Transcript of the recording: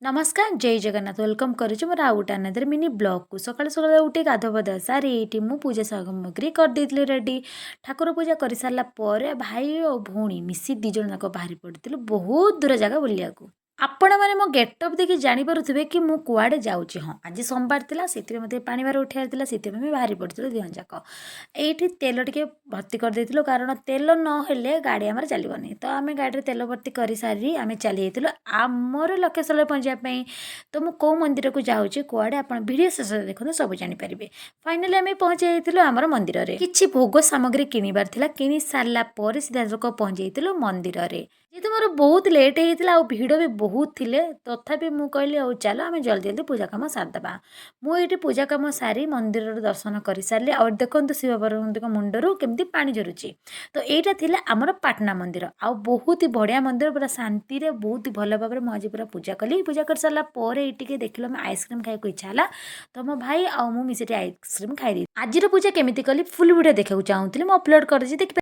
ନମସ୍କାର, ଜୟ ଜଗନ୍ନାଥ। Welcome କରୁଛି ମୋର ଆଉ ଗୋଟେ ଆନଦର ମିନି ବ୍ଲଗ୍କୁ। ସକାଳୁ ସକାଳୁ ଉଠି ଗାଧୁଆ ପାଧୁଆ ସାରି ଏଇଠି ମୁଁ ପୂଜା ସାମଗ୍ରୀ କରିଦେଇଥିଲି ରେଡ଼ି। ଠାକୁର ପୂଜା କରିସାରିଲା ପରେ ଭାଇ ଓ ଭଉଣୀ ମିଶି ଦୁଇ ଜଣ ଯାକ ବାହାରି ପଡ଼ିଥିଲୁ ବହୁତ ଦୂର ଜାଗା ବୁଲିବାକୁ। ଆପଣମାନେ ମୋ ଗେଟଅପ୍ ଦେଖି ଜାଣିପାରୁଥିବେ କି ମୁଁ କୁଆଡ଼େ ଯାଉଛି। ହଁ, ଆଜି ସୋମବାର ଥିଲା, ସେଥିପାଇଁ ମୋତେ ପାଣି ଭାର ଉଠାଇବାର ଥିଲା। ସେଥିପାଇଁ ଆମେ ବାହାରି ପଡ଼ିଥିଲୁ ଦୁଇ ଜଣ ଯାକ। ଏଇଠି ତେଲ ଟିକେ ଭର୍ତ୍ତି କରିଦେଇଥିଲୁ, କାରଣ ତେଲ ନହେଲେ ଗାଡ଼ି ଆମର ଚାଲିବନି। ତ ଆମେ ଗାଡ଼ିରେ ତେଲ ଭର୍ତ୍ତି କରିସାରି ଆମେ ଚାଲି ଯାଇଥିଲୁ ଆମର ଲକ୍ଷ୍ୟସ୍ଥଳରେ ପହଞ୍ଚିବା ପାଇଁ। ତ ମୁଁ କେଉଁ ମନ୍ଦିରକୁ ଯାଉଛି, କୁଆଡ଼େ, ଆପଣ ଭିଡ଼ିଓ ଶେଷରେ ଦେଖନ୍ତୁ, ସବୁ ଜାଣିପାରିବେ। ଫାଇନାଲି ଆମେ ପହଞ୍ଚି ଯାଇଥିଲୁ ଆମର ମନ୍ଦିରରେ। କିଛି ଭୋଗ ସାମଗ୍ରୀ କିଣିବାର ଥିଲା। କିଣି ସାରିଲା ପରେ ସିଧାସଳଖ ପହଞ୍ଚି ଯାଇଥିଲୁ ମନ୍ଦିରରେ। ଯେହେତୁ ମୋର ବହୁତ ଲେଟ୍ ହେଇଯାଇଥିଲା ଆଉ ଭିଡ଼ ବି ବହୁତ ଥିଲେ, ତଥାପି ମୁଁ କହିଲି, "ହଉ ଚାଲ, ଆମେ ଜଲ୍ଦି ଜଲ୍ଦି ପୂଜା କାମ ସାରିଦେବା।" ମୁଁ ଏଇଠି ପୂଜା କାମ ସାରି ମନ୍ଦିରର ଦର୍ଶନ କରିସାରିଲି। ଆଉ ଦେଖନ୍ତୁ, ଶିବ ପାର୍ବତୀଙ୍କ ମୁଣ୍ଡରୁ କେମିତି ପାଣି ଝରୁଛି। ତ ଏଇଟା ଥିଲା ଆମର ପାଟନା ମନ୍ଦିର ଆଉ ବହୁତ ହି ବଢ଼ିଆ ମନ୍ଦିର। ପୁରା ଶାନ୍ତିରେ, ବହୁତ ଭଲ ଭାବରେ ମୁଁ ଆଜି ପୁରା ପୂଜା କଲି। ପୂଜା କରିସାରିଲା ପରେ ଏଇ ଟିକେ ଦେଖିଲୁ ଆମେ, ଆଇସ୍କ୍ରିମ୍ ଖାଇବାକୁ ଇଚ୍ଛା ହେଲା। ତ ମୋ ଭାଇ ଆଉ ମୁଁ ମିଶି ଟିକେ ଆଇସ୍କ୍ରିମ୍ ଖାଇଦେଇଛୁ। ଆଜିର ପୂଜା କେମିତି କଲି, ଫୁଲ୍ ଭିଡ଼ିଓ ଦେଖିବାକୁ ଚାହୁଁଥିଲି, ମୁଁ ଅପଲୋଡ଼ କରିଛି, ଦେଖିପାରିବେ।